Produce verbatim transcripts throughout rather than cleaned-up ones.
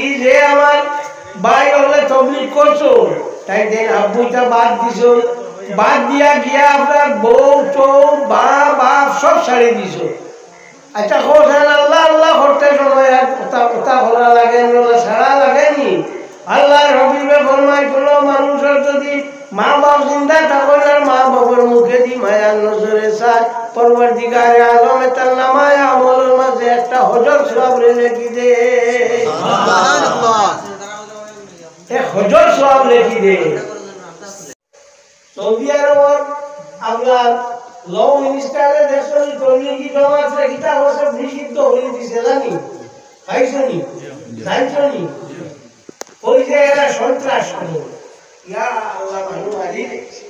ই যে আমার ভাই অকলে তবলিগ করছো, তাইন যেন হাব্বুইটা বাদ দিছো, বাদ দিয়া গিয়া আপনার বউ, চউ, মা, বাপ সব ছাড়ি দিছো। আচ্ছা, কও চাইন আল্লাহ আল্লাহ করতে সময় আর কথা, কথা বলা লাগে নি, ওলা ছাড়া লাগে নি? আল্লাহর হাবিবে ফরমায়, কোনো মানুষর যদি মা বাপ জিন্দা থাকইন আর মা বাপর মুখেদি মায়ার নজরে চায়, পরওয়ারদিগারে আলমে তার নামায় আমলর মাঝে একটা হজর সওয়াবরে লেখি দে। সুবহানাল্লাহ। এক হজর সওয়াব লেখি দে। সৌদি আরবর আপনার ল মিনিস্টারে দেখছনি, তবলিগি জমাতরে কিতা করছে, নিষিদ্ধ করি দিছে, জানি? পাইছনি? জানছনি? ওই যে এরা সন্ত্রাস করে। ইয়া আল্লাহ, মানু মারি দেখছে।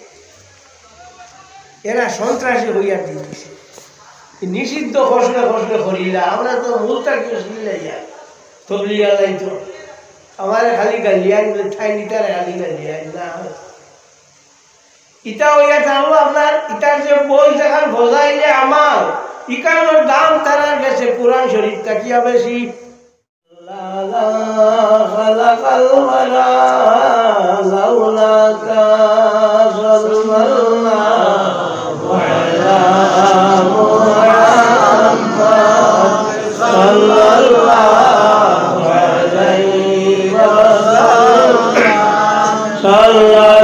এরা সন্ত্রাসী হইয়া দিছে। নিষিদ্ধ ঘোষণা, ঘোষণা করিলা, আমরা তো মূলটা কি ছিলাইয়া? তবলিগ আলাই তো। আমারে খালি গালিয়ান, ঠাই নিতারে খালি গালিয়ান, না। ইটা হইয়া থাকলো আপনার, ইটার যে বই যেখান বজাইলে আমার, ইখানর দাম তারার গেছে কোরআন শরীফ থাকিয়া বেশি। لا، لا خلق الورى لولاك، صلى الله على محمد، صلى الله عليه وسلم، صلى الله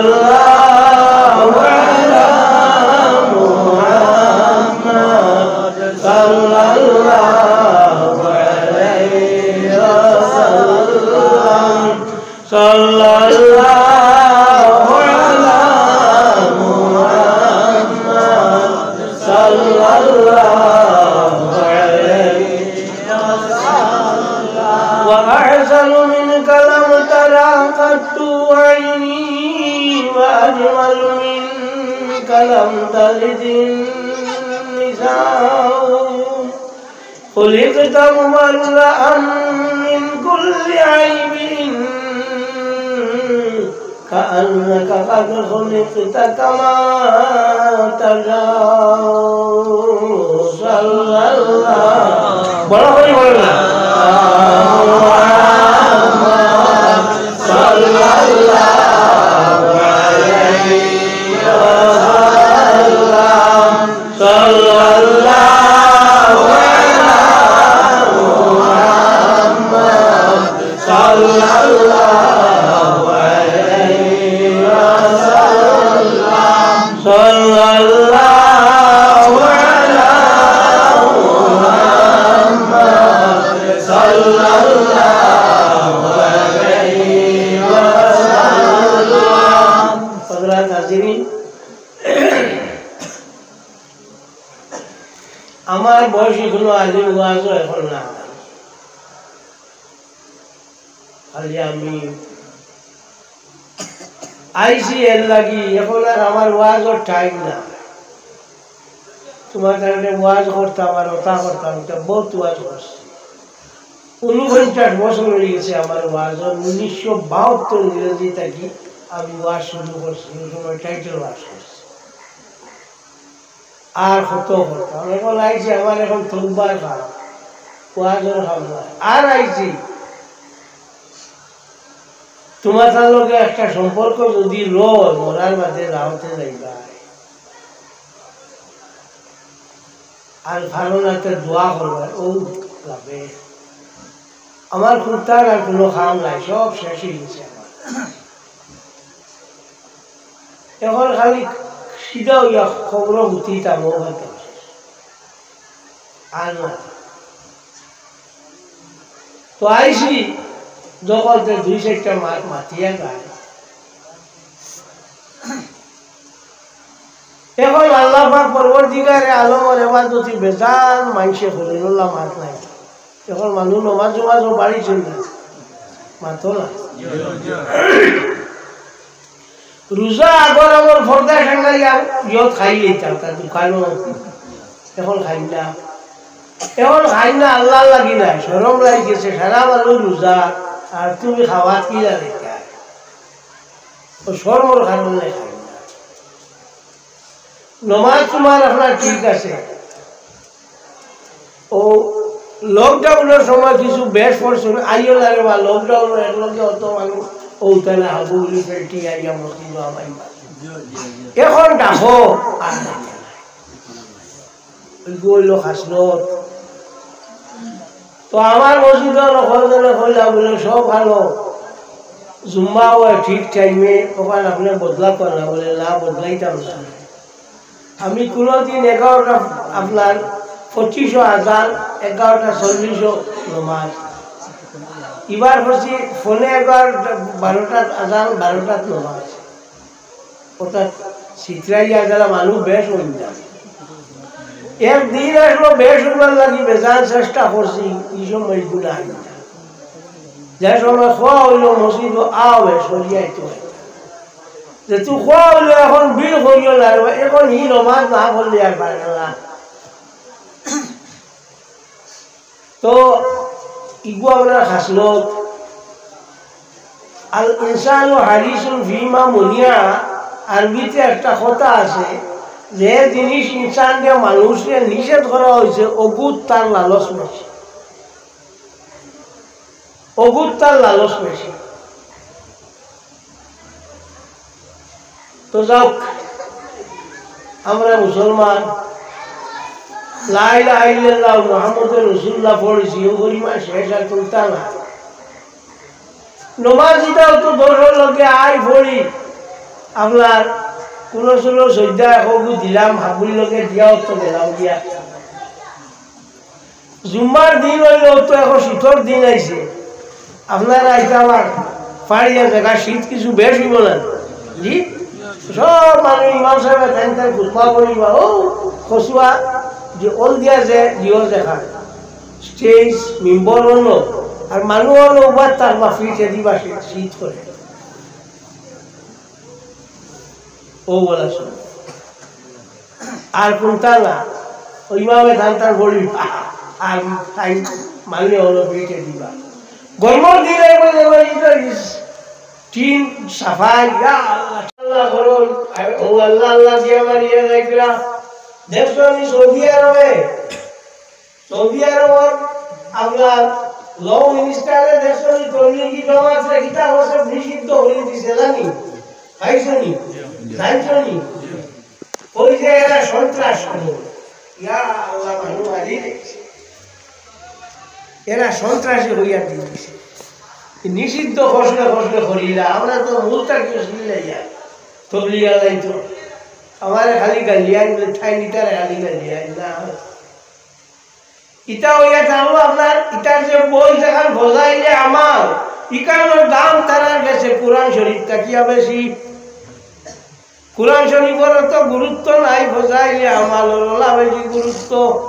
على محمد، صلى الله عليه وسلم، صلى الله على محمد، صلى الله عليه وسلم. وأحسن منك لم تر قط عيني، وأجمل منك لم تلد النساء. خلقت مبرأ من كل عيب، كأنك قد خلقت كما تشاء. صلى الله، বড় করি বলেন না। صلى الله عليه وسلم. صلى الله على محمد، صلى الله عليه وسلم، صلى الله على محمد، صلى الله عليه وسلم. হযরত হাজিরিন, আমার বয়সী কোনো আলিম ওয়াজও এখন না। খালি আমি আইছি এর লাগি, এখন আর আমার ওয়াজর টাইম না। তোমার কারণে ওয়াজ করতাম আর ওটা করতাম, এটা বহুত ওয়াজ করছি। ঊনপঞ্চাশ বছর হয়ে গেছে আমার ওয়াজর, উনিশশো বাহাত্তর ইংরেজি থাকি আমি ওয়াজ শুরু করছি, ওই সময় টাইটেল ওয়াজ করছি। আর কত করতাম? এখন আইছি, আমার এখন তৌবার খাম, ওয়াজর খাম নাই। আর আইছি, তোমার তার লগে একটা সম্পর্ক যদি রয়, মরার বাদে দাওয়াতে যাইবা, আর কারণ একটা দোয়া করবা, ও যাবে। আমার কুন্তার আর কোনো কাম নাই, সব শেষ হয়ে গেছে আমার। এখন খালি সিধা হইয়া খবর হুতি তামো হইতে আর না। তো আইছি, যখন তে দুই চারটা মাত মাতিয়া যায়, এখন আল্লাহ পাক পরওয়ারদিগারে আলমর এবাদতি বেজান মানষে করের, ওলা মাত নাই। এখন মানুষ নমাজ নমাজও বাড়ি চলে যায়, মাতো না। রোজা আগর আমল পর্দা টাঙ্গাইয়া ইয়ত খাই লইতাম, তার দোকানো। এখন খাই না, এখন খাই না, আল্লাহ লাগি নাই, শরম লাগি গেছে, সারা মানুষ রোজা, আর তুমি খাওয়াত কি লাগে? ও শরমর কারণে খাই না। নমাজ তোমার আপনার ঠিক আছে, ও লকডাউনর সময় কিছু বেশ পড়ছইন, আইও না রে বা, লকডাউনর একলগে অত মানুষ অউতারা হাবু বুলি ফেলটি আইয়া মসজিদো হামাইবা। এখন ডাকো, আর ডাকে না। ইগু অইলো খাসলত। তো আমার মসজিদর অকলজনে কইলা বুলে, "সব ভালা, জুম্মা অয় ঠিক টাইমে, অখান আপনে বদলাইতা না?" বুলে, "না, বদলাইতাম না।" আমি কুনুদিন এগারোটা, আপনার পঁচিশো আজান, এগারোটা চল্লিশো নমাজ। ইবার করছি ফোনে এগারোটা, বারোটাত আজান, বারোটাত নমাজ। অর্থাৎ ছিতরাইয়া গেলা মানুষ বেশ অইন না। একদিন আসলো বেশ অইবার লাগি বেজান চেষ্টা করছি, ই সময় গুনা অইন না। যে সময় কওয়া অইলো মসজিদো আও, বেশ অইয়া আইতো অয়। যে তুই কওয়া অইলো এখন ভিড় করিও না, এখন ই নমাজ না পড়লে আর পারে না। তো ইগু আমরার খাসলত। আল ইনসানু হারিসুন ফিমা মুনিয়া, আরবিতে একটা কথা আছে, যে জিনিস ইনসানরে, মানুষরে নিষেধ করা অইছে, অগুত তার লালচ বেশি, অগুত তার লালচ বেশি। তো যাউক, আমরা মুসলমান, লা ইলাহা ইল্লাল্লাহ মুহাম্মদুর রাসূলুল্লাহ পড়ছি, অউ পরিমাণ শেষ আর তুলতা না। নমাজ ইটাও তো দরকার লাগে, আই পড়ি, আপনার কুলো সুলো সইজদা একগু দিলাম, হাবুর লগে দিয়াও তো গেলাম গিয়া। জুম্মার দিন অইলো তো, এখন শীতর দিন আইছে, আপনারা আইতা আমার পাহাড়িয়া জাগা, শীত কিছু বেশ অইবো না? জি, সব মানুষ ইমাম সাহেব তাইন তাইন খুতবা পড়িবা, অউ কচুয়া যে অল দিয়া যে দিও যেখান স্টেজ, মিম্বর অইলো, আর মানুষ অইলো উবার তার বা ফিটে দিবা শীত, শীত করে। অউ বলা শুনো। আর কুনতা না, অউ ইমামে তান তান পড়ি, আর তাইন মানলে অইলো ফিটে দিবা। গরমর দিনে বলে, বলে, ইটা ইস, টিন সাফাই, ইয়া আল্লাহ, আল্লাহ করুন, আর অউ আল্লাহ, আল্লাহ দিয়া মারিয়া যাইতরা। দেখছো নি সৌদি আরবে? সৌদি আরবর আপনার ল মিনিস্টারে দেখছো নি, তবলিগি জমাতরে কিতা করছে, নিষিদ্ধ করি দিছে, জানি? পাইছো নি? জানছো নি? কই যে এরা সন্ত্রাস করে। ইয়া আল্লাহ, মানুষ মারি দিছে। এরা সন্ত্রাসী অইয়া দিছে। নিষিদ্ধ করলে, করলে করিলা, আমরা তো মূল থাকি শুনিলে ইয়া। তবলিগ আলাই তো। আমারে খালি গালিয়াইন, বলে, ঠাই নিতারে খালি গালিয়াইন, না। ইটা অইয়া থাকলো আপনার, ইটার যে বই যেখান ফজাইলে আমাল, ইখানর দাম তারার গেছে কোরআন শরীফ থাকিয়া বেশি। কোরআন শরীফর অত গুরুত্ব নাই, ফজাইলে আমালর অলা বেশি গুরুত্ব।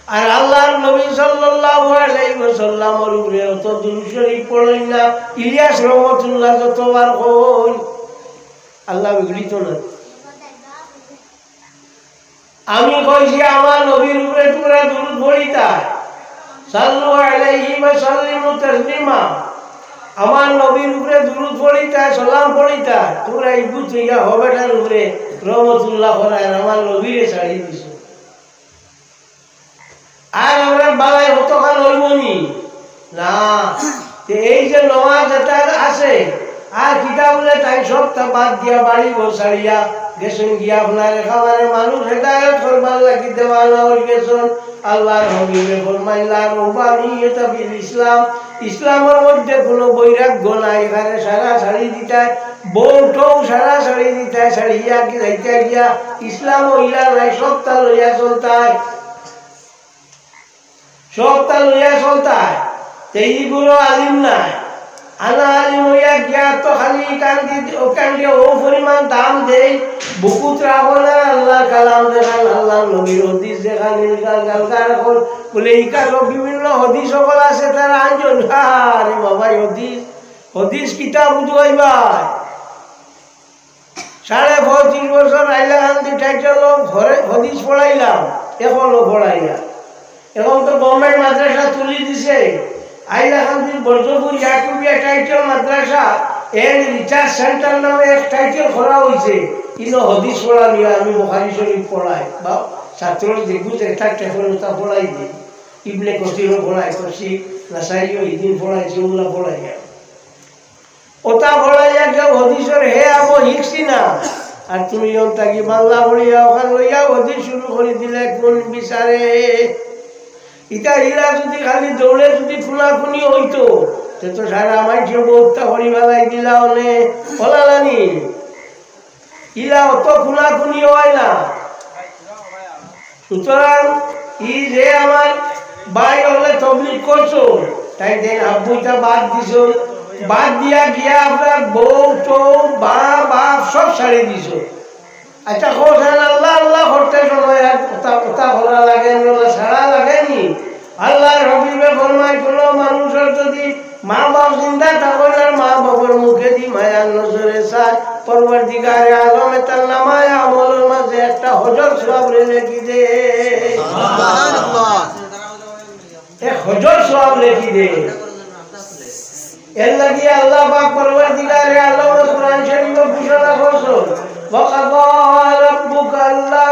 আর আল্লাহর নবী সাল্লাল্লাহু আলাইহি ওয়াসাল্লামর উপরে অত দুরূদ শরীফ পড়ইন না। ইলিয়াস রহমতুল্লাহ যতবার কইন, আল্লাহ বিগড়িত না। আমি কইছি, আমার নবীর উপরে তুমরা দুরূদ পড়িতায়, সাল্লু আলাইহি ওয়া সাল্লিমু তাসলিমা। আমার নবীর উপরে দুরূদ পড়িতায়, সালাম পড়িতায়, তুমরা ইগু থইয়া হ বেটার উপরে রহমতুল্লাহ করায়, আর আমার নবীরে ছাড়ি দিছো। আর আমরার বালাই কতখান অইবো নি? না। তে এই যে নমাজ যেটা আছে, আর কিতা বুলে তাইন সবতা বাদ দিয়া বাড়ি ঘর ছাড়িয়া গেছইন গিয়া আপনার একেবারে মানুষ হেদায়েত করবার লাগি দেওয়ানা অই গেছইন। আল্লাহর হাবিবে ফরমাইলা, "রুহবানিয়তা ফিল ইসলাম।" ইসলামর মধ্যে কুনু বৈরাগ্য নাই, এখানে সারা ছাড়ি দিতায়, বউ টউ সারা ছাড়ি দিতায়, ছাড়িয়া কি যাইতায় গিয়া ইসলাম অইলা নাই, সবতা লইয়া চলতায়। সবতা লইয়া চলতায়, তে ইগুলো আলিম নায়। আনা আলিম অইয়া গিয়া তো খালি ইকান দি, ওকান দি ও পরিমাণ দাম দেই, বুকুত রাখো না, আল্লাহর কালাম যেখান, আল্লাহর নবীর হাদিস যেখান, ইলগাল গালগাল এখন, বলে ইকানো বিভিন্ন হাদিস সকল আছে, তারা আনজন, আরে বাবা, হাদিস, হাদিস কিতাব বুঝবাইবা। সাড়ে পঁয়ত্রিশ বছর আইলাকান্দি টাইটেল ঘরে হাদিস পড়াইলাম, এখনো পড়াইয়া। এখন তো গভর্নমেন্ট মাদ্রাসা তুলি দিছে। আইলাকান্দির বর্জপুর ইয়াকুবিয়া টাইটেল মাদ্রাসা and research center নামে এক টাইটেল করা অইছে। ইনো হাদিস পড়ানি, আমি বুখারী শরীফ পড়াই বা ছাত্র যেগু যেটা টেকন ওটা পড়াই দিই। ইবনে কসিরও পড়ায়, তফসির নাসাইও ইদিন পড়াইছে, উল্লা পড়াইয়া। ওটা পড়াইয়া কেউ হদিসর হে আবো হিকছি না। আর তুমি অন থাকি বাংলা পড়িয়া ওখান লইয়া হদিস শুরু করি দিলে কোন বিচারে? ইটা ইলা যদি খালি দৌড়ে যদি খুনাখুনি হইতো, তে তো সারা মাইনষে বউতটা করি বালাই দিলা অনে, ওলা নানি? ইলা অত খুনাখুনি হয় না। সুতরাং ই যে আমার ভাই হলে তবলিগ করছো, তাই দেন আব্বু ইটা বাদ দিছো, বাদ দিয়া গিয়া আপনার বউ টউ মা বাপ সব ছাড়ি দিছো। আচ্ছা, কোথায় আল্লাহ আল্লাহ করতে সময় আর কথা কথা করা লাগে নি, ওলা ছাড়া লাগে নি? আল্লাহর হাবিবে ফরমায়, কোনো মানুষের যদি মা বাপ জিন্দা থাকইন আর মা বাপর মুখেদি মায়ার নজরে চায়, পরওয়ারদিগারে আলমে তার নামায় আমলর মাঝে একটা হজর সওয়াবরে লেখি দে। সুবহানাল্লাহ। এক হজর সওয়াব লেখি দে। এর লাগি আল্লাহ পাক পরওয়ারদিগারে আলমে কোরআন শরীফে ঘোষণা করছইন, "ওয়া কাযা রাব্বুকা আল্লা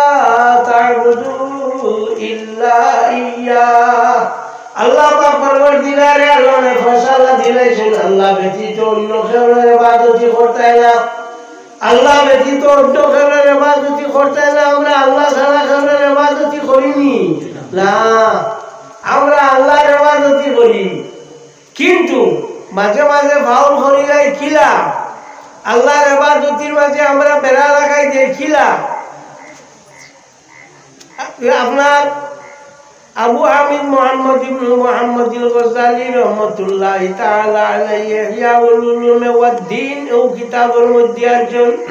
তা'বুদু ইল্লা ইয়্যাহ।" আল্লাহ পাক পরওয়ারদিগারে আলমে ফয়সালা দিলাইছইন, আল্লাহ ব্যতীত অন্য কেউর ইবাদতি করতায় না। আল্লাহ ব্যতীত অন্য কেউর ইবাদতি করতায় না। আমরা আল্লাহ ছাড়া কেউর ইবাদতি করি নি? না, আমরা আল্লাহর ইবাদতি করি। কিন্তু মাঝে মাঝে ফাউল করিলাই কিলা? আল্লাহর ইবাদতির মাঝে আমরা বেড়া লাগাই দেই কিলা? আপনার আবু হামিদ মুহাম্মদ ইবনে মুহাম্মদ আল গজ্জালী রহমতুল্লাহি তাআলা আলাইহি ইহয়া উলুমে ওয়াদ্দিন ও কিতাবর মধ্যে আনছইন,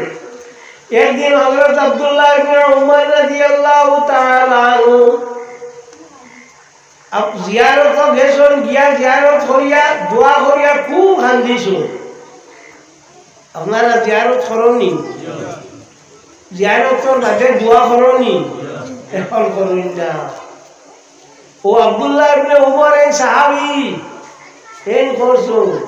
একদিন হযরত আব্দুল্লাহ ইবনে উমর রাদিয়াল্লাহু তাআলা আনহু আপ-, জিয়ারত গেছইন, গিয়া জিয়ারত করিয়া, দোয়া করিয়া খুব কান্দিছইন। আপনারা জিয়ারত করইন নি? জিয়ারতর বাদে দোয়া করইন নি? এখন করইন না। ও আব্দুল্লাহ ইবনে উমর, এই সাহাবী, এই করছইন।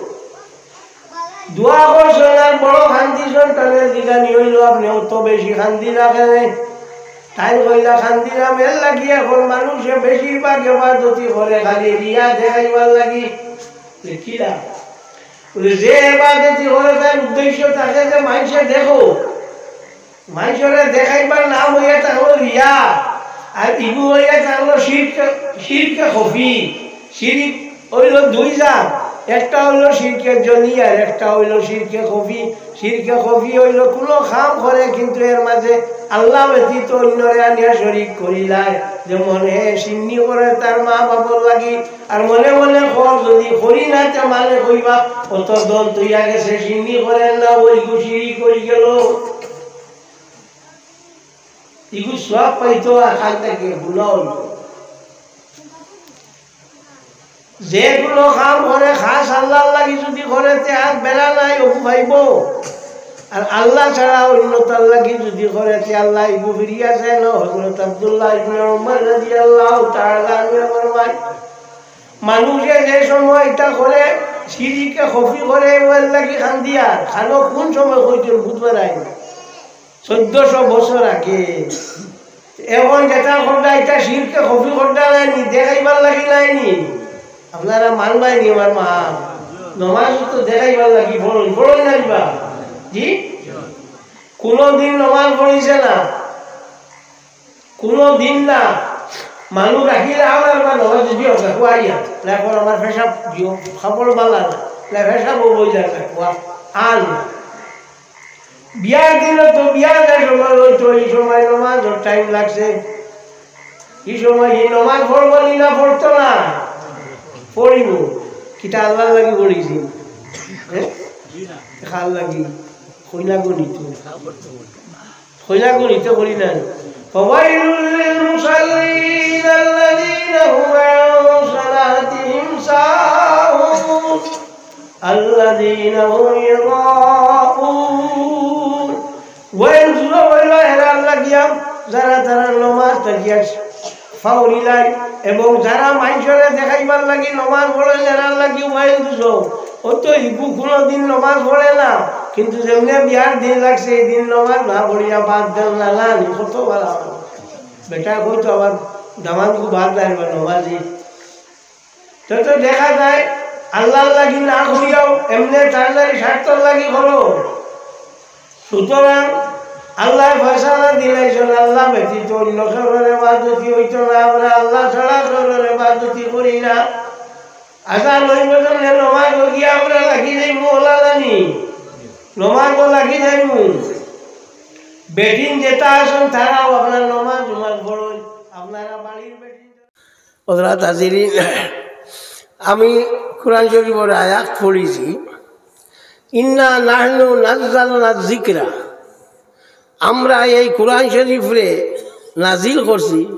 দোয়া করছইন আর বড় কান্দিছইন, তাইলে জিগানি অইলো, "আপনে অত বেশি কান্দিলা কেনে?" তাইন কইলা, "কান্দিলাম এর লাগি, এখন মানষে বেশিরভাগ ইবাদতি করে খালি রিয়া দেখাইবার লাগি।" তে কিলা? বলে, যে ইবাদতি করে তার উদ্দেশ্য থাকে যে মানষে দেখো, মানষরে দেখাইবার নাম অইয়া থাকলো রিয়া, আর ইগু অইয়া থাকলো শিরকে, শিরকে খফি। শিরিক অইলো দুই জাত, একটা অইলো শিরকে জলি আর একটা অইলো শিরকে খফি। শিরকে খফি অইলো কুনু কাম করে কিন্তু এর মাঝে আল্লাহ ব্যতীত অন্যরে আনিয়া শরিক করিলায়। যেমন হে শিন্নি করে তার মা বাবার লাগি, আর মনে মনে কর যদি করি না তে মালে কইবা অত দল তৈয়া গেছে, শিন্নি করের না, ওই শিরিক অইগেলো। ইগু সওয়াব পাইতো আর খান থাকি গুনাহ অইতো। যে কুনু কাম করে খাস আল্লাহর লাগি যদি করে, তে আর বেড়া নাই, অগু পাইবো। আর আল্লাহ ছাড়া অন্য তার লাগি যদি করে, তে আল্লাহ ইগু ফিরিয়া চায় না। হযরত আব্দুল্লাহ ইবনে উমর রাদিয়াল্লাহু তাআলা আনহু ফরমায়, মানষে যে সময় ইটা করে, শিরিকে খফি করে, ওর লাগি কান্দিয়ার, খানো কোন সময় কইছইন বুঝবার আগে। চৌদ্দশো বছর আগে। এখন যেটা করলা, ইটা শিরকে খফি করলা নায়নি, দেখাইবার লাগি নায়নি। আপনারা মানবায়নি আমার মা, নমাজ তো দেখাইবার লাগি পড়ইন, পড়ইন না বা? জি, কুনু দিন নমাজ পড়িছে না, কুনু দিন না। মানুষ রাখিলে আমার মা নমাজ যদি অসা খুয়াইয়া, না এখন আমার পেশাব দিও, খাবার বালা না, না পেশাব বই যায় না, খুয়া আন। বিয়ার দিনও তো বিয়া যে সময় অইতো, ই সময় নমাজর টাইম লাগছে। ই সময় ই নমাজ পড়বো নি না পড়তো না? পড়িবো। কিতা আল্লাহর লাগি পড়িছি? হ্যাঁ? কার লাগি? কইলা গো নিতে। কইলা গো নিতে করি না। فويل للمصلين الذين هم عن صلاتهم ساهون। الذين هم يراءون। ওয়াইল দুজো অইলো এরার লাগিয়া, যারা তারা নমাজ থাকিয়া ফাউরিলায়, এবং যারা মানষরে দেখাইবার লাগি নমাজ পড়ইন, এরার লাগি ওয়াইল দুজো। অত ইগু কুনুদিন নমাজ পড়ে না, কিন্তু যেমনে বিয়ার দিন লাগছে, এই দিন নমাজ না পড়িয়া বাদ দেন না, না, নি কত বালা। বেটা কইতো আমার দামান্দগু বাদ নাই বা নমাজি। তো, তো দেখা যায় আল্লাহর লাগি না করিয়াও এমনে তার লাগি স্বার্থর লাগি করো। সুতরাং আল্লায় ফয়সালা দিলাইছইন, আল্লাহ ব্যতীত অন্য কেউর ইবাদতি অইতো না, আমরা আল্লাহ ছাড়া কেউর ইবাদতি করি না। আজান অইবো জন্য নমাজ গিয়া আমরা লাগি যাইমু, অলা নানি? নমাজও লাগি যাইমু। বেটিন যেতা আছইন তারাও আপনার নমাজ উমাজ পড়ইন, আপনারা বাড়ির বেটিন। হযরত হাজিরিন, আমি কোরআন শরীফর আয়াত পড়ছি, "ইন্না নাহনু নাজ্জালনা যিকরা", আমরা এই কোরআন শরীফরে নাজিল করছি,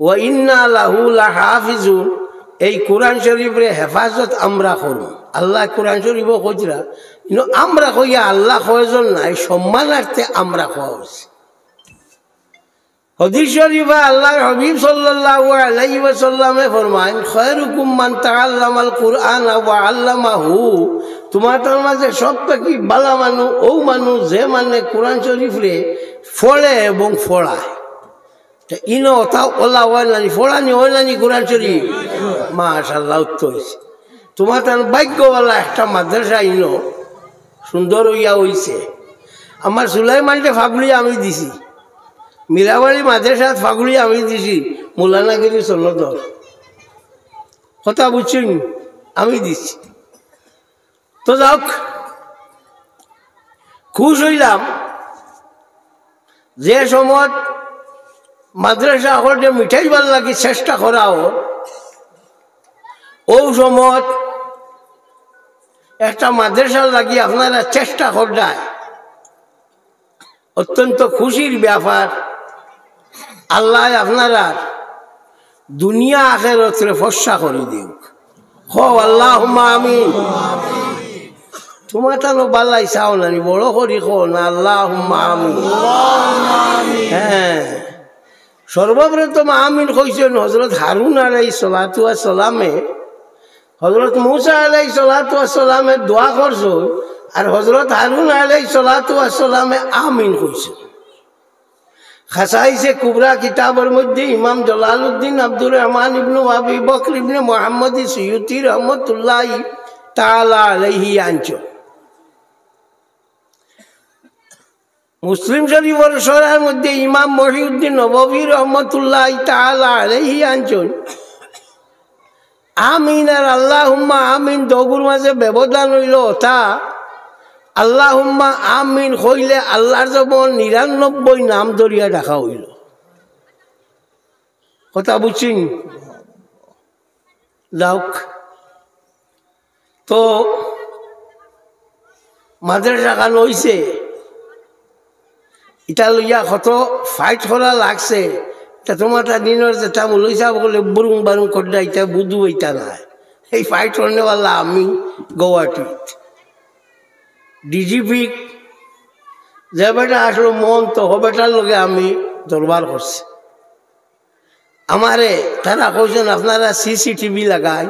"ওয়া ইন্না লাহু লাহাফিজুন", এই কোরআন শরীফরে হেফাজত আমরা করমু। আল্লায় কোরআন শরীফো কইরা, কিন্তু আমরা কইয়া আল্লাহ কয়জন নায়, সম্মানার্থে আমরা কওয়া অইছে। হাদিস শরীফো আল্লাহর হাবিব সাল্লাল্লাহু আলাইহি ওয়াসাল্লামে ফরমাইন, "খায়রুকুম মান তাআল্লামাল কুরআনা ওয়া আল্লামাহু।" তুমার তার মাঝে সব থাকি বালা মানুষ অউ মানুষ যে মানে কোরআন শরীফরে পড়ে এবং পড়ায়। তে ইনো অতা অলা অয় নানি, পড়ানি অয় নানি কোরআন শরীফ? মাশাআল্লাহ, উত্তর অইছে। তুমার তার ভাগ্যবালা একটা মাদ্রাসা ইনো সুন্দর অইয়া অইছে। আমার সুলাইমানরে ফাগুড়ি আমি দিছি, মিরাবাড়ি মাদ্রাসাত ফাগুড়ি আমি দিছি, মৌলানাগিরি সনদর। কথা বুঝছইন? আমি দিছি। তো যাউক, খুশ অইলাম যে সময়ত মাদ্রাসা অকলরে মিটাইবার লাগি চেষ্টা করা অর, অউ সময়ত একটা মাদ্রাসার লাগি আপনারা চেষ্টা কররায়, অত্যন্ত খুশির ব্যাপার। আল্লায় আপনারার দুনিয়া আখেরাতরে ফর্সা করি দেউক। কও আল্লাহুম্মা আমিন। তুমার তানো বালাই চাও নানি, বড় করি কও না, আল্লাহুম্মা আমিন। হ্যাঁ, সর্বপ্রথম আমিন কইছইন হযরত হারুন আলাইহিস সালাতু ওয়াস সালামে। হযরত মুসা আলাইহিস সালাতু ওয়াস সালামে দোয়া করছইন, আর হযরত হারুন আলাইহিস সালাতু ওয়াস সালামে আমিন কইছইন। খাসাইসে কুবরা কিতাবর মধ্যে ইমাম জালালউদ্দিন আব্দুর রহমান ইবনু আবি বকর ইবনে মুহাম্মদ সুয়ুতি রহমতুল্লাহি তাআলা আলাইহি আনছইন। মুসলিম শরীফর শরহর মধ্যে ইমাম মহিউদ্দিন নববী রহমতুল্লাহি তাআলা আলাইহি আনছইন, আমিন আর আল্লাহুম্মা আমিন দগুর মাঝে ব্যবধান অইলো অতা, আল্লাহুম্মা আমিন কইলে আল্লাহর যেমন নিরানব্বই নাম ধরিয়া ডাকা অইলো। কথা বুঝছইন? যাউক, তো মাদ্রাসাখান অইছে, ইটা লইয়া কত fight করা লাগছে। তে তুমার তা দিনর যেতা মৌলভী সাব অকলে বুরুং বারুং কররা, ইতা বুধু অইতা নায়। এই fight করনেওয়ালা আমি গুয়াহাটিত। ডিজিপি যে বেটা আছলো মহন্ত, হ বেটার লগে আমি দরবার করছি। আমারে তারা কইছইন, "আপনারা সিসিটিভি লাগাই।"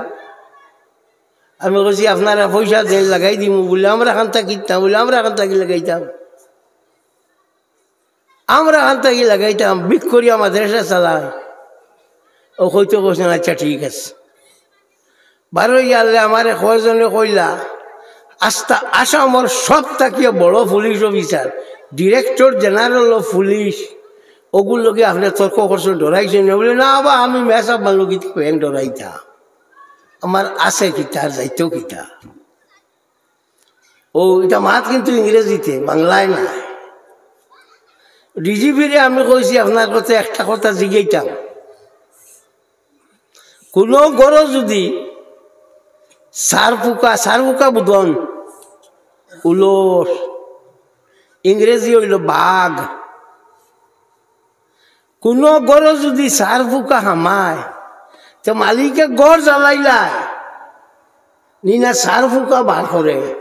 আমি কইছি, "আপনারা পয়সা দেইন, লাগাই দিমু।" বুলে, "আমরা কান থাকি দিতাম।" বুলে, "আমরা কান থাকি লাগাইতাম, আমরা কান থাকি লাগাইতাম, ভিক করিয়া মাদ্রাসা চালাই।" অউ কইতে কইছইন, "আচ্ছা, ঠিক আছে।" বারইয়া আইলে আমারে কয়জনে কইলা, "আস্তা আসামর সব থাকিয়া বড় police officer, Director General of Police, অগুর লগে আপনে তর্ক করছইন, ডরাইছইন না?" বুলে, "না বা, আমি মেসাব মানলু কিতা ব্যাং ডরাইতা, আমার আছে কিতা আর যাইতো কিতা।" অউ ইটা মাত কিন্তু ইংরেজিতে, বাংলায় নায়। ডিজিপিরে আমি কইছি, "আপনার কথা একটা কথা জিগাইতাম, কুনু ঘরো যুদি সার ফুকা, সার ফুকা বুঝইন, উলস, ইংরেজি অইলো বাঘ, কুনু ঘরো যুদি সার ফুকা হামায়, তে মালিকে ঘর জ্বালাইলায়, নি না সার ফুকা বার করে?"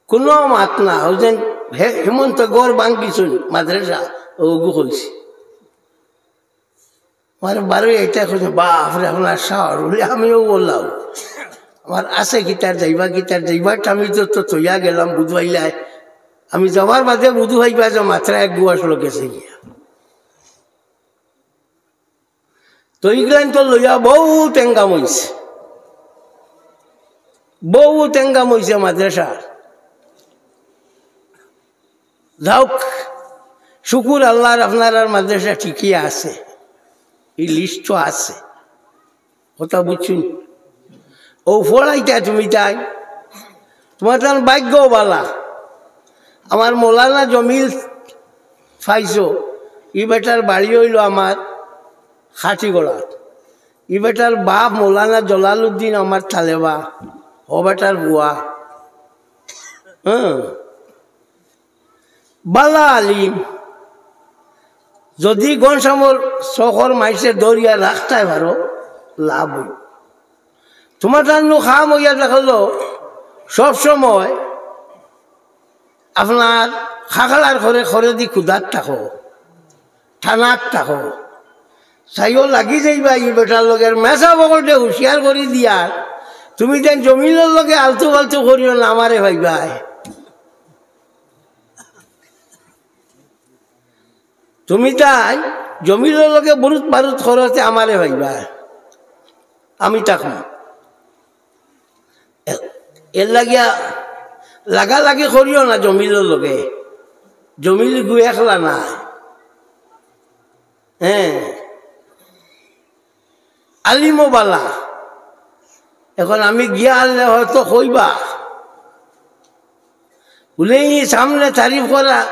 কুনু মাত না, অউ যেন হে-, হেমন্ত ঘর ভাঙ্গিছইন, মাদ্রাসা, অগু কইছি। আমার বারইয়া ইটা কইছে, "বাফরে, আপনার সাহস।" বুলে, "আমিও বললাম, আমার আছে কিতার যাইবা, কিতার যাইবা, আমি তো, তো থইয়া গেলাম, বুধবাইলায়। আমি যাওয়ার বাদে বুধবাইবা যে মাত্র এক গুয়াশ লোক গেছে গিয়া।" তো ইগুলান তো লইয়া বউত এঙ্গাম অইছে, বউত এঙ্গাম অইছে মাদ্রাসার। যাউক, শুকুর আল্লাহর, আপনারার মাদ্রাসা ঠিকই আছে, ই লিস্টো আছে। কথা বুঝছইন? অউ পড়াইতায় তুমিতাইন, তুমার তান ভাগ্য বালা। আমার মৌলানা জমিল পাইছো, ই বেটার বাড়ি অইলো আমার খাটিগড়াত। ই বেটার বাপ মৌলানা জলালউদ্দিন আমার তালেবা, অউ বেটার পুয়া। হ্যাঁ, বালা আলিম। যদি ঘনশ্যামর চকর মাইনষে ধরিয়া রাখতায় পারো, লাভ অইবো। তুমার তান নু কাম অইয়া থাকলো, সব সময় আপনার খাকলার খরে খরেদি কুদাত থাকো, টানাত থাকো। চাইও লাগি যাইবা ই বেটার লগে, মেসাব অকলরে হুঁশিয়ার করি দিয়ার, তুমিতাইন জমিলর লগে আলতু ফালতু করিও না, আমারে পাইবায়। তুমিতাইন জমিলর লগে বুরুত বারুত করতে আমারে পাইবায়, আমি থাকমু। এর লাগিয়া লাগালাগি করিও না জমিলর লগে, জমিল গু একলা না। হ্যাঁ, আলিমও বালা। এখন আমি গিয়া আনলে হয়তো কইবা, বুলে, "ই সামনে তারিফ করা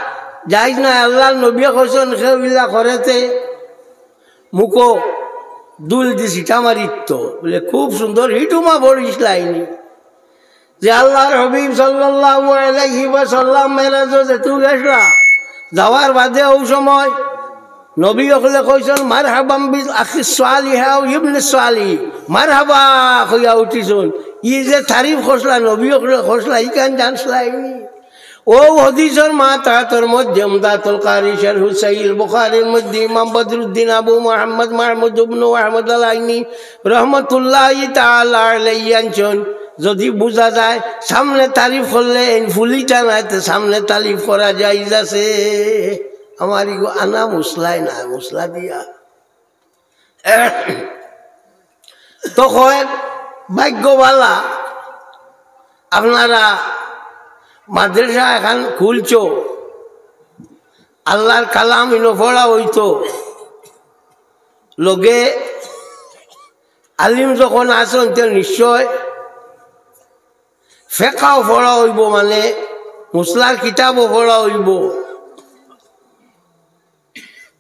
জায়েজ নায়, আল্লাহর নবীয়ে কইছইন, কেউ ইলা করেতে মুখো ধুল দি ছিটা মারিত।" বুলে, "খুব সুন্দর, হিটুমা পড়ছিলায়নি যে আল্লাহর হাবিব সাল্লাল্লাহু আলাইহি ওয়াসাল্লাম মেরাজো যেতু গেছলা, যাওয়ার বাদে অউ সময় নবী অকলে কইছইন, 'মারহাবাম বিল আখিস সালিহ আও ইবনে সালিহ, মারহাবা' কইয়া উঠিছইন।" ই যে তারিফ করছলা, নবী অকলে করছলা, ইখান জানছলায়নি? অউ হাদিসর মাতাহাতর মধ্যে উমদাতুল কারি শারহু সহিহ বুখারীর মধ্যে ইমাম বদরুদ্দিন আবু মুহাম্মদ মাহমুদ ইবনু আহমদ আল আইনি রহমতুল্লাহি তাআলা আলাইহি আনছইন, যদি বুঝা যায় সামনে তারিফ করলে এইন ফুলিতা নায়, তে সামনে তারিফ করা জায়েজ আছে। আমার ইগু আনা মুসলায় না, মুসলা দিয়া। তো কয়, ভাগ্য বালা, আপনারা মাদ্রাসা এখান খুলছো, আল্লাহর কালাম ইনো পড়া অইতো, লগে আলিম যখন আছইন, তে নিশ্চয় ফেকাও পড়া অইবো, মানে মুসলার কিতাবও পড়া অইবো।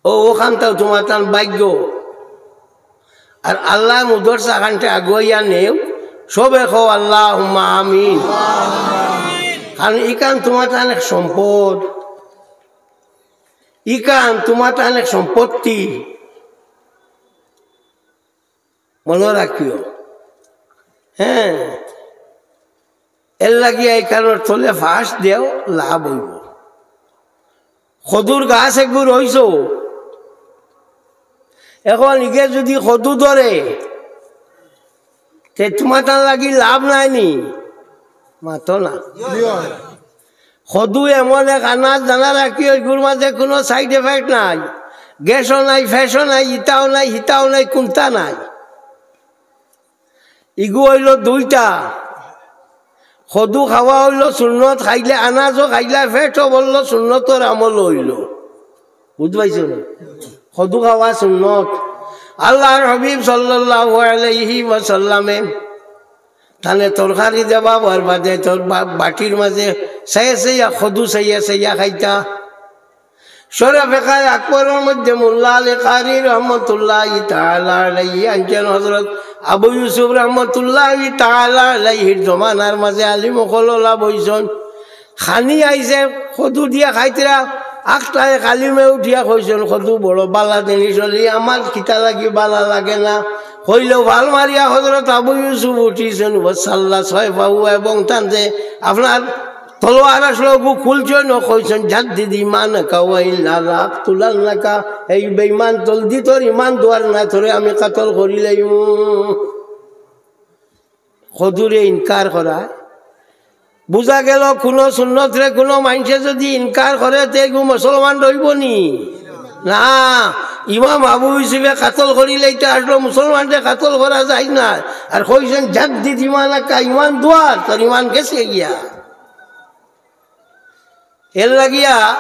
ও, অখানতাও তুমার তান ভাগ্য। আর আল্লায় মুদরসা খানতে আগুয়াইয়া নেও, সবে কও আল্লাহুম্মা আমিন। কারণ ইখান তুমার তান এক সম্পদ, ইখান তুমার তান এক সম্পত্তি। মনো রাখিও, হ্যাঁ, এর লাগিয়া ইখানর তলে ফাঁস দেও, লাভ অইবো। কদুর গাছ এগু রইছো, এখন ইগে যদি কদু ধরে, তে তুমার তান লাগি লাভ নায় নি? মাতো না। কদু এমন এক আনাজ, জানা রাখিও, ইগুর মাঝে কুনু side effect নাই, গ্যাসও নাই, ফ্যাসও নাই, ইতাও নাই, হিতাও নাই, কুন্তা নাই। ইগু অইলো দুইটা। কদু খাওয়া অইলো সুন্নত, খাইলে আনাজও খাইলা, পেটও ভরলো, সুন্নতর আমল অইলো। বুঝ পাইছো নি? কদু খাওয়া সুন্নত। আল্লাহর হাবিব সাল্লাল্লাহু আলাইহি ওয়াসাল্লামে তানে তরকারি দেবা, বরবাদে তোর বা-, বাটির মাঝে চাইয়া চাইয়া, কদু চাইয়া চাইয়া খাইতা। শরফে কায় আকবরর মধ্যে মোল্লা আলী কারি রহমতুল্লাহি তাআলা আলাইহি আনছইন, হযরত আবু ইউসুফ রহমতুল্লাহি তাআলা আলাইহির জমানার মাঝে আলিম অকল অলা বইছইন। খানি আইছে, কদু দিয়া খাইতরা, আখতা এক আলিমে উঠিয়া কইছইন, "কদু বড় বালা জিনিস অইলে আমার কিতা লাগি বালা লাগে না।" কইলো, ফাল মারিয়া হযরত আবু ইউসুফ উঠিছইন, ওয়াসাল্লা ছয় পাও এবং তানতে আপনার তলোয়ার আসলো, অগু খুলছইন, কইছইন, "জাদ্দিদ ঈমানাকা ওয়া ইল্লা লাআকতুলান্নাকা।" এই বেঈমান, জলদি তোর ঈমান দুয়ার না, তোরে আমি কতল করিলাইমু। কদুরে ইনকার করা। বুঝা গেল, কুনু সুন্নতরে কুনু মানষে যদি ইনকার করে, তে এগু মুসলমান রইবো নি? না। ইমাম আবু ইউসুফে কাতল করিলাইতা আসলো, মুসলমানরে কাতল করা যায় না। আর কইছইন, "জাদ্দিদ ইমানাকা", ইমান দুয়ার, তোর ইমান গেছে গিয়া। এর লাগিয়া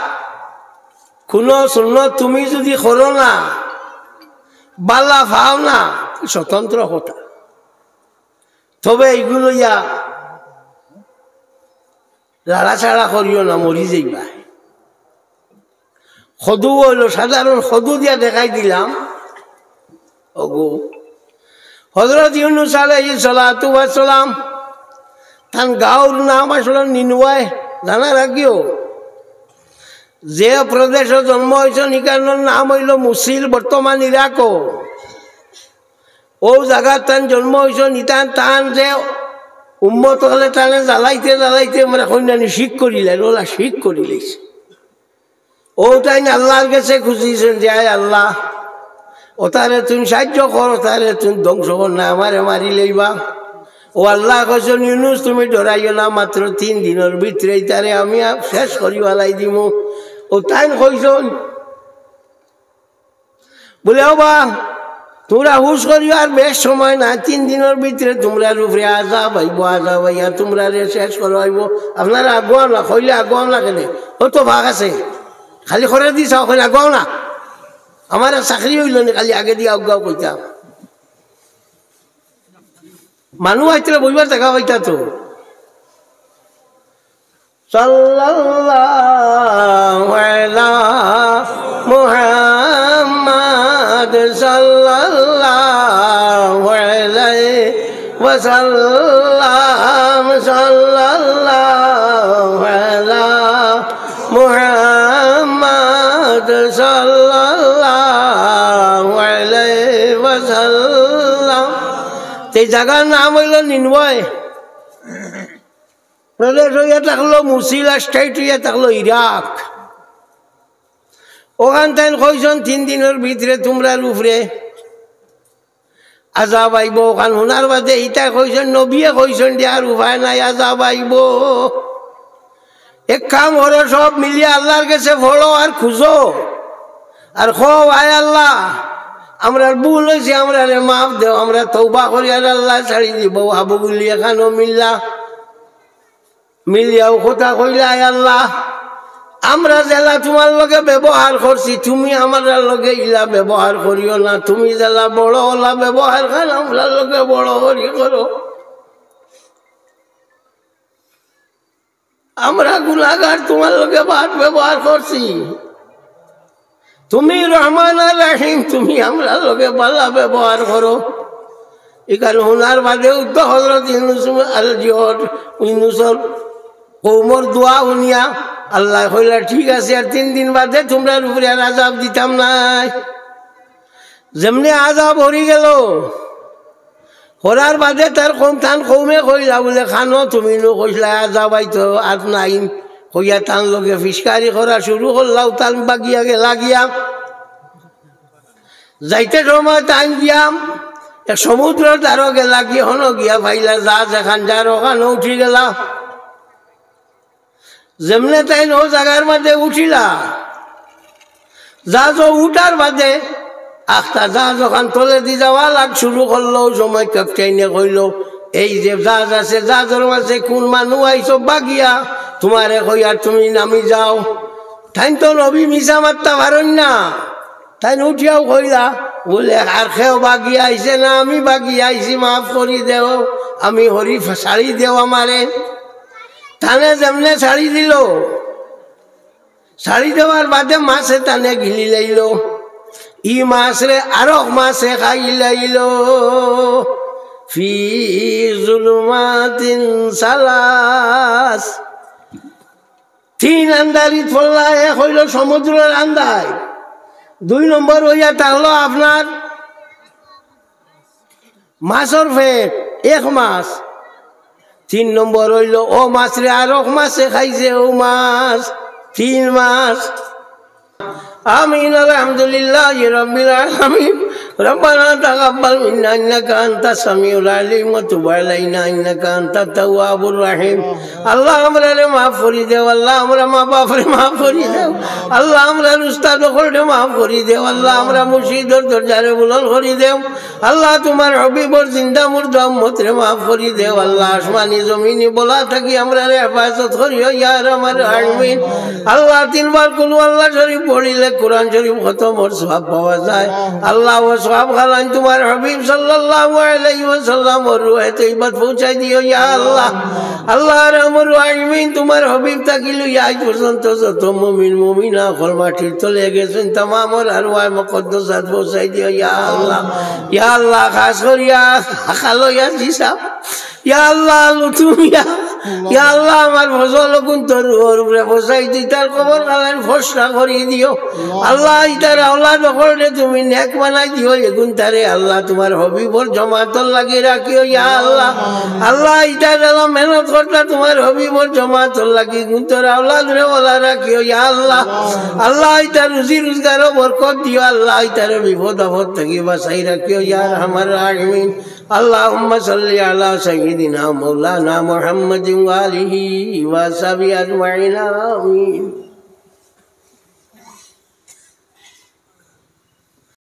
কুনু সুন্নত তুমি যুদি করো না, বালা পাও না, স্বতন্ত্র কথা। তবে ইগুলো ইয়া লাড়াচাড়া করিও না, মরি যাইবা। কদু অইলো সাধারণ কদু দিয়া দেখাই দিলাম। ওগো, হযরত ইউনুস আলাইহিস সালাতু ওয়াস সালাম, তান গাঁওর নাম আসলো নিনওয়ায়, জানা রাখিও। যে প্রদেশো জন্ম অইছইন, ইখানর নাম অইলো মুসিল, বর্তমান ইরাকো। অউ জাগাত তান জন্ম অইছইন, ইতান তান যে উম্মত অকলে তানে জ্বালাইতে জ্বালাইতে মানে কইন্যানি শিক করিলাইন, অলা শিক করিলাইছে। অউ তাইন আল্লার গেছে খুজিছইন যে, "আয় আল্লা, অতারে তুইন সাইয্য কর, অতারে তুইন ধ্বংস কর না, আমারে মারিলাইবা।" অউ আল্লায় কইছইন, "ইউনুস, তুমি ডরাইও না, মাত্র তিন দিনর ভিতরে ইতারে আমি আ-, শেষ করি ফালাই দিমু।" অউ তাইন কইছইন, বুলে, "ও বা, তুমরা হুশ করিও, আর বেশ সময় নাই, তিন দিনর ভিতরে তুমরার উপরে আযাব আইবো, আযাব আইয়া তুমরারে শেষ করা অইবো। আপনারা আগুয়াও না, কইলে আগুয়াও না কেনে? অউ তো ভাগ আছে, খালি করে দিছা, কইলে আগুয়াও না। আমার আর চাকরি অইলো নি, খালি আগেদি আগুয়াও কইতাম।" মানুষ আইতলে বইবার জাগা পাইতা তো। সাল্লাল্লাহু আলা মুহাম্মাদ সাল্লাল্লাহু আলাইহি ওয়াসাল্লাম, সাল্লাল্লাহু আলা মুহাম্মাদ সাল্লাল্লাহু আলাইহি ওয়াসাল্লাম। তে জাগার নাম অইলো নিনওয়ায়। প্রদেশ অইয়া থাকলো মুসিল আর state অইয়া থাকলো ইরাক। অখান তাইন কইছইন, "তিন দিনর ভিতরে তুমরার উপরে আযাব আইবো।" অখান হুনার বাদে ইতা কইছইন, নবিয়ে কইছইন যে, "আর উপায় নাই, আযাব আইবো। এক কাম করো, সব মিলিয়া আল্লার গেছে পড়ো আর খুজো, আর কও, 'আয় আল্লা, আমরার ভুল অইছে, আমরারে মাফ দেও, আমরা তওবা করি, আর আল্লায় ছাড়ি দিবো।'" হাবুগুলি এখানো মিল্লা মিলিয়াও কথা কইলা, "আয় আল্লা, আমরা যেলা তুমার লগে ব্যবহার করছি, তুমি আমরার লগে ইলা ব্যবহার করিও না, তুমি যেলা বড় অলা ব্যবহার খান আমরার লগে বড় করি করো। আমরা গুনাগার, তুমার লগে বাদ ব্যবহার করছি।" তুমি রহমান আর রহিম, তুমি আমরার লগে বালা ব্যবহার করো। ইখান হুনার বাদে উদ্দ হযরত ইউনুস আল জিহর, ইউনুসর কওমর দোয়া হুনিয়া আল্লায় কইলা, "ঠিক আছে, আর তিন দিন বাদে তুমরার উপরে আর আযাব দিতাম নায়।" যেমনে আযাব হরি গেল, হরার বাদে তার কওম, তান কওমে কইলা বুলে, "খানো তুমি নু কইছলায় আযাব আইতো, আর নাইন।" কইয়া তান লগে ফিসকারি করা শুরু করলা, তান বাগিয়া গেলা গিয়া। যাইতে সময় তাইন গিয়া এক সমুদ্রর ধারো গেলা গিয়া, হনো গিয়া পাইলা জাহাজ এখান যার, অখানো উঠি গেলা। যেমনে তাইন অউ জাগার মাঝে উঠিলা, জাহাজো উঠার বাদে আখতা জাহাজ অখান তলেদি যাওয়া লাগ শুরু করলো। অউ সময় captain এ কইলো, "এই যে জাহাজ আছে, জাহাজর মাঝে কুন মানুষ আইছো বাগিয়া, তুমারে কইয়ার তুমি নামি যাও।" তাইন তো নবী মিছা মাততা পারইন না, তাইন উঠিয়াও কইলা বুলে, "আর কেউ বাগিয়া আইছে না, আমি বাগিয়া আইছি, মাফ করি দেও, আমি হরি, ছাড়ি দেও আমারে।" তানে যেমনে ছাড়ি দিলো, ছাড়ি দেওয়ার বাদে মাছে তানে গিলি লাইলো। ই মাছরে আরক মাছে খাই লাইলো। ফি জুলুমাতিন সালাস। তিন আন্দারিত পড়লা, এক অইলো সমুদ্রর আন্দার, দুই নম্বর অইয়া থাকলো আপনার মাছর পেট, এক মাছ। তিন নম্বর অইলো অউ মাছরে আরক মাছে খাইছে, অউ মাছ, তিন মাছ। আমিন, আলহামদুলিল্লাহি রাব্বিল আলামিন। ربنا تقبل منا إنك أنت السميع العليم وتب علينا إنك أنت التواب الرحيم। আল্লাহ, আমরারে মাফ করি দেও, আল্লাহ, আমরার মা বাপরে মাফ করি দেও, আল্লাহ, আমরার উস্তাদ অকলরে মাফ করি দেও, আল্লাহ, আমরার মুর্শিদর দরজারে বুলন্দ করি দেও, আল্লাহ, তুমার হাবিবর জিন্দা মুর্দা উম্মতরে মাফ করি দেও, আল্লাহ, আসমানি জমিনি বালা থাকি আমরারে হেফাজত করিও, ইয়া আরহামার রাহিমিন। আল্লাহ, তিনবার কুলহু আল্লাহ শরীফ পড়িলে কোরআন শরীফ খতমর সওয়াব পাওয়া যায়। আল্লাহ, অউ সওয়াব খানাইন তুমার হাবিব সাল্লাল্লাহু আলাইহি ওয়াসাল্লামর রুহে তৈবাত পৌঁছাই দিও, ইয়া আল্লাহ। আল্লাহ, আরহামার রাহিমিন, তুমার হাবিব থাকি লইয়া আইজ পর্যন্ত যত মুমিন মুমিনা অকল মাটির তলে গেছইন, তামামর আরওয়াহে মুকাদ্দাসাত পৌঁছাই দিও, ইয়া আল্লাহ। ইয়া আল্লাহ, খাস করিয়া খালইয়া জি সাব, ইয়া আল্লাহ, লুতুমিয়া, ইয়া আল্লাহ, আমার ফজল অগুইন্তর রুহর উপরে পৌঁছাই দিও, ইতার কবর খানারে ফর্সা করি দিও। আল্লাহ, ইতার আওলাদ অকলরে তুমি নেক বানাই দিও, এগুইন্তারে আল্লাহ তুমার হাবিবর জমাতর লাগি রাখিও, ইয়া আল্লাহ। আল্লাহ, ইতার যারা মেহনত করতা তুমার হাবিবর জমাতর লাগি, এগুইন্তর আওলাদরে বালা রাখিও, ইয়া আল্লাহ। আল্লাহ, ইতার রুজি রোজগারো বরকত দিও, আল্লাহ, ইতারে বিপদ আপদ থাকি বাঁচাই রাখিও, ইয়া আরহামার রাহিমিন। اللهم صل على سيدنا مولانا محمد وآله وصحبه أجمعين. آمين.